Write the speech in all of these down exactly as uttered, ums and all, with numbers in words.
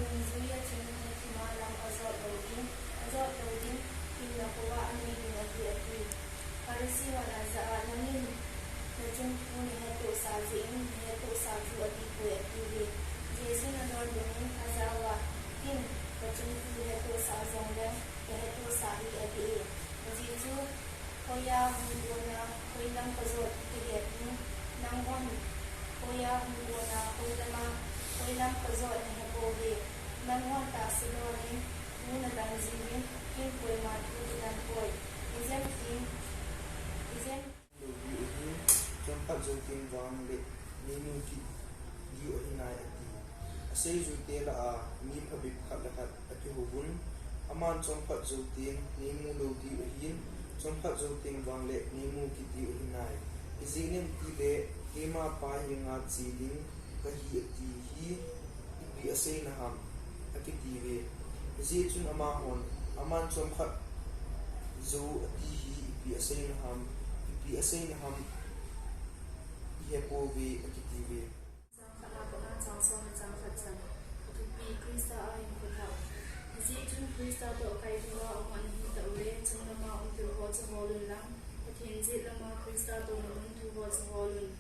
Nungjui a chun nathima lam ajot lou ding, ajot lou ding, thina khovah anei ding ahi, ati. Pharisee hon ajah a, Nangin nachungnung nahetohsah jeh in, nahetohsah thu adihpoi, atiuve. Jesun adonbut in ajah uva, Ken kachungnung hetohsah jongleng, kahetohsah hi adih e. Ajeh chu, Hoiya hung kona, hoilam kajot kahet in, nanghon hoiya hung kona, hoilama, hoilam kajot nahepouve. Nanghon tahsa lon in thu nadang jiuvin, ken koima thu kadang poi. Ijemtin, ijemtin. Lou ding ahin, chomkhat jou teng vangle neimu kit diu ahi nai, ati. Aseijuite lah a mi phabep khat le khat akihouvun, Aman chomkhat jou teng neimu lou diu ahin, chomkhat jou teng vangle neimu kit diu ahi nai. Ijeh inem itile, keima Pa henga che ding kahi ati hi ipi aseina ham, akitiuve. Hijeh chun amahon, Aman chomkhat jou ati hi ipi aseina ham, ipi aseina ham ihepouve, akitiuve. Chang khatna a pat a chang som le chang khat chan. Athupi, Christa a hinkho thah. Hijeh chun Christa toh kaithoa umna nahi tah ule, chunglama um thu ho chu holun lang, Pathen jet lama Christa toh nalung thu ho chu holun.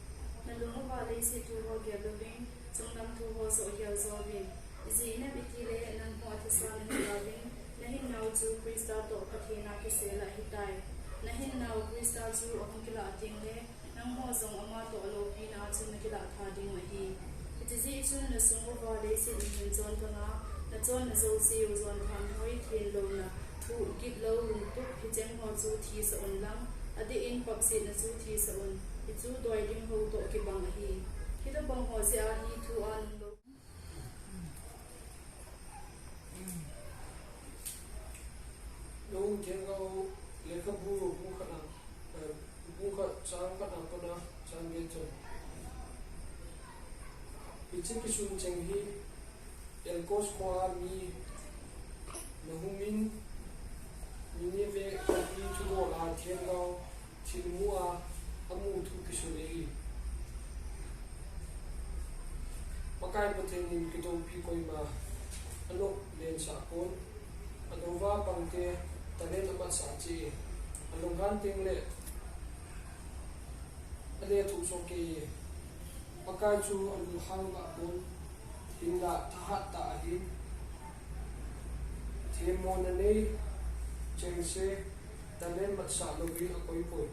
Nalung uva leiset thu ho gel louvin, chunglam thu ho joh gel jouvin. Ijeh inem itile nangho athasa nahi tauvin, nahinnau chu Christa toh Pathen a kisel ahitai. Nahinnau Christa chu ahung kilah tengle, nangho jong ama toh aloupina a chun nakilah tha diu ahi. Hiche jeh chun nasung uva leiset mihem chonthanga nachonna jouseu jonthanhoi, thenlouna, thuh, gitlou, lungtup, hicheng ho chu thisah un lang, adeh in papsetna chu thisah un. Hichu doilim ho toh kibang ahi. Hitobang ho jeh a hi thu a nunglou Luke Thengau lekhabu bung khatna, eh, bung khat chang khatna a pat a chang get chan. Hiche kisun cheng hi Elkos khoa mi Nahum in Nineveh khopi thudol a thengau thil mu a amu thu kisun ahi. Pakai Pathen in kidoupi koima anop lensah pon, adouva pangte talent amatsah cheh e, alunghan tengle alethuh soh kei e. Pakai chu alunghang vah pon, hinlah thahat tah ahin, themmona nei chengse talent matsah louvin akoi poi.